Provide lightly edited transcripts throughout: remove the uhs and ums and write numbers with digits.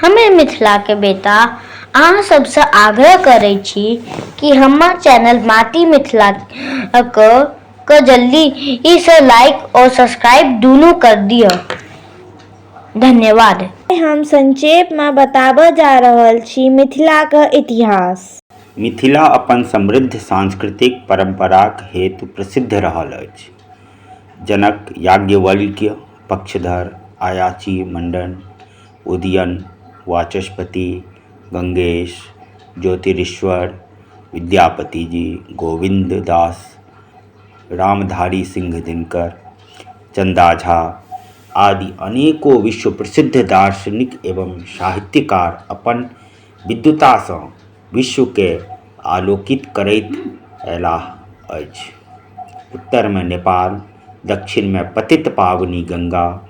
हमे मिथिलाके बेटा अहाँ सबसँ आग्रह करै छी कि हमर चैनल माटी मिथिला के जल्दी से लाइक और सब्सक्राइब दुनू कर दिअ। धन्यवाद। हम संक्षेपमे बताबऽ जा रहल छी मिथिलाक इतिहास। मिथिला अपन समृद्ध सांस्कृतिक परम्पराक हेतु प्रसिद्ध रहल अछि। जनक, याज्ञवल्क्य, पक्षधर, अयाची मण्डन, उदयन, वाचस्पति, गङ्गेश, ज्योतिरीश्वर, विद्यापति जी, गोविन्द दास, रामधारी सिंह दिनकर, चन्दा झा आदि अनेको विश्व प्रसिद्ध दार्शनिक एवं साहित्यकार अपन विद्वतासँ विश्वकेँ आलोकित करैत अयलाह अछि। उत्तरमे नेपाल, दक्षिणमे पतित पावनी गङ्गा,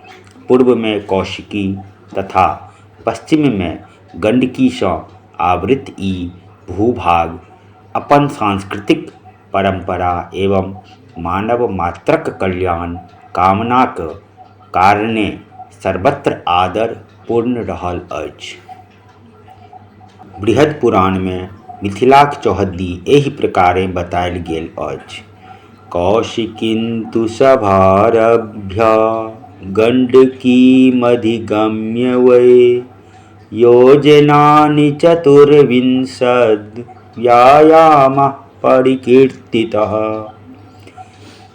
पूर्वमे कौशिकी तथा पश्चिममे गण्डकीसँ आवृत ई भूभाग अपन सांस्कृतिक परम्परा एवं मानव मात्रक कल्याण कामनाक कारणे सर्वत्र आदर पूर्ण रहल अछि। बृहद पुराणमे मिथिलाक चौहद्दी एहि प्रकारेँ बतायल गेल अछि। कौशिकिन्तु सभारभ्य गण्डकीमधिगम्य वै योजनानि चतुर्विंशद् व्यायामः परिकीर्तितः।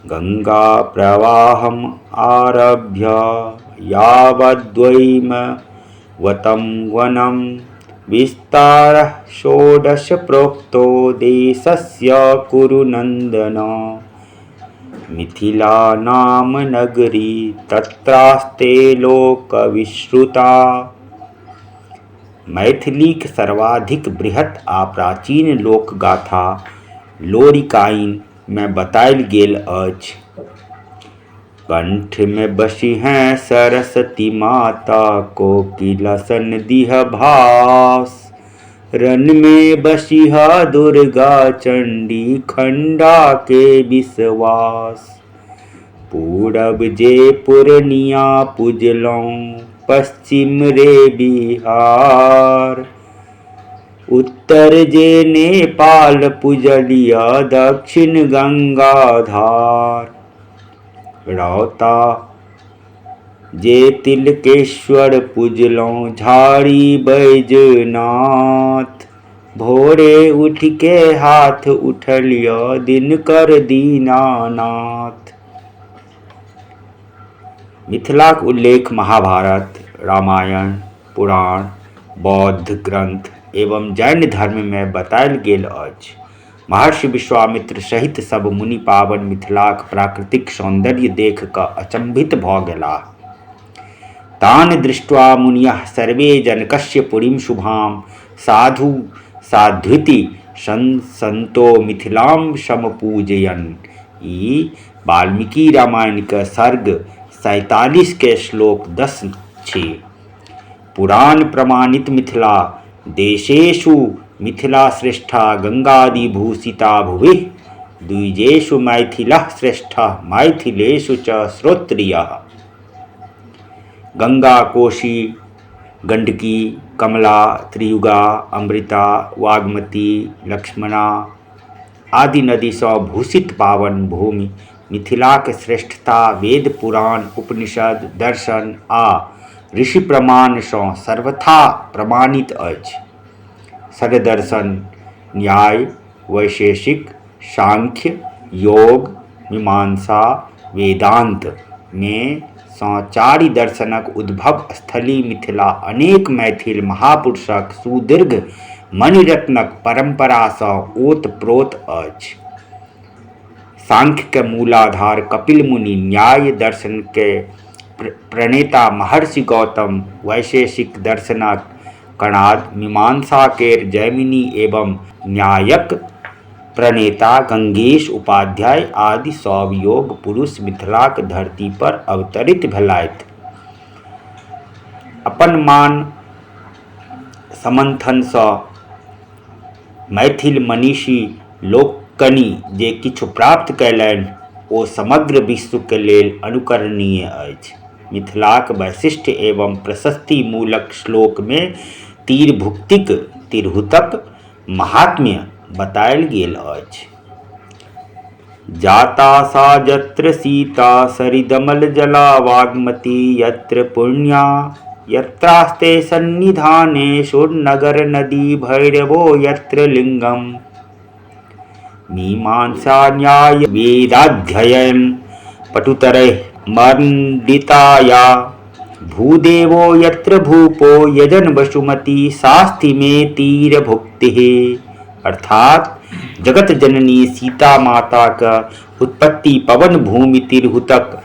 गङ्गाप्रवाहम् आरभ्य यावद्वैमवतं वनं विस्तारः षोडश प्रोक्तो देशस्य कुरु नन्दन। मिथिला नाम नगरी तत्रास्ते लोकविश्रुता। मैथिलीक सर्वाधिक बृहत आ प्राचीन लोकगाथा लोरिकाइन मे बतायल गेल अछि। कंठ मे बसी हैं सरस्वती माता कोकिला सन दिह भास। रन मे बसिहा दुर्गा चंडी खंडा के विश्वास। पूरब जे पूर्णिया पुजलौं पश्चिम रे बिहार। उत्तर जे नेपाल पुजलिया दक्षिण गंगाधार। रौता जे तिलकेश्वर पुजलौं झाड़ी बैजनाथ। भोरे उठिके हाथ उठलिअ दिनकर दीनानाथ। मिथिलाक उल्लेख महाभारत, रामायण, पुराण, बौद्ध ग्रन्थ एवं जैन धर्ममे बतायल गेल अछि। महर्षि विश्वामित्र सहित सब मुनि पावन मिथिलाक प्राकृतिक सौन्दर्य देख कऽ अचंभित भऽ गेलाह। तान् दृष्ट्वा मुनयः सर्वे जनकस्य पुरीं शुभां साधु साध्विति सन्तो मिथिलां समपूजयन्। ई वाल्मीकि रामायण के सर्ग 47 के श्लोक 10 छी। पुराण प्रमाणित मिथिला देशेषु मिथिला श्रेष्ठा गंगादि भूषिता भुवि द्विजेषु मैथिलः श्रेष्ठः मैथिलेषु च श्रोत्रियः। गंगा, कोशी, गंडकी, कमला, त्रियुगा, अमृता, वाग्मती, लक्ष्मणा आदि नदीसँ भूषित पावन भूमि मिथिलाक श्रेष्ठता वेद, पुराण, उपनिषद, दर्शन आ ऋषि प्रमाणसँ सर्वथा प्रमाणित अछि। षड्दर्शन, न्याय, वैशेषिक, सांख्य, योग, मीमांसा, वेदान्त मे सँ चारि दर्शनक उद्भव स्थली मिथिला अनेक मैथिल महापुरुषक सुदीर्घ मणिरत्नक परम्परासँ ओत-प्रोत अछि। सांख्य के मूलाधार कपिल मुनि, न्याय दर्शन के प्रणेता महर्षि गौतम, वैशेषिक दर्शनक कणाद, मीमांसा केर जैमिनी एवं न्यायक प्रणेता गंगेश उपाध्याय आदि सब योग पुरुष मिथिलाक धरती पर अवतरित भेलथि। अपन मान समंथन सँ मैथिल मनीषी लोकनि जे किछु प्राप्त कयलनि ओ समग्र विश्वक लेल अनुकरणीय अछि। मिथिलाक वैशिष्ट्य एवं प्रशस्तिमूलक श्लोकमे तीरभुक्तिक तिरहुतक माहात्म्य बतायल गेल अछि। जाता सा यत्र सीता सरिदमल जला वाग्मती यत्र पुण्या यत्रास्ते सन्निधाने सुरनगर नदी भैरवो यत्र लिंगम। मीमांसा न्याय वेदाध्ययन पटुतरैः मण्डिताया भूदेवो यत्र भूपो यजन वसुमती सास्ति मे तीरभुक्तिः। अर्थात जगत जननी सीता माताक उत्पत्ति पवन भूमि तिरहुतक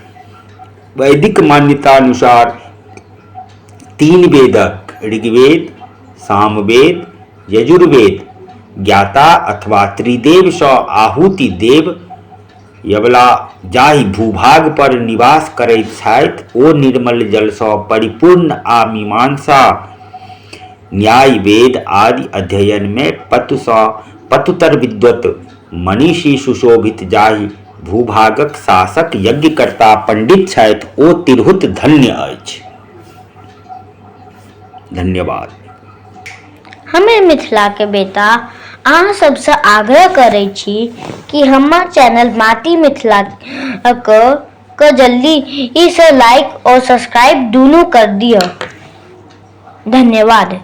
वैदिक मान्यतानुसार तीन वेदक ऋग्वेद, सामवेद, यजुर्वेद ज्ञाता अथवा त्रिदेव सँ आहुति देव यवला जाहि भूभाग पर निवास करैत छथि ओ निर्मल जल सँ परिपूर्ण आ मीमांसा, न्याय, वेद आदि अध्ययन मे पटु सँ पटुतर विद्वत मनीषी सुशोभित जाहि भूभागक शासक यज्ञकर्ता पंडित छथि ओ तिरहुत धन्य अछि। धन्यवाद। हमे मिथिला के बेटा अहाँ सबसँ आग्रह करै छी कि हमर चैनल माटी मिथिला के के जल्दी से लाइक और सब्सक्राइब दुनू कर दिअ। धन्यवाद।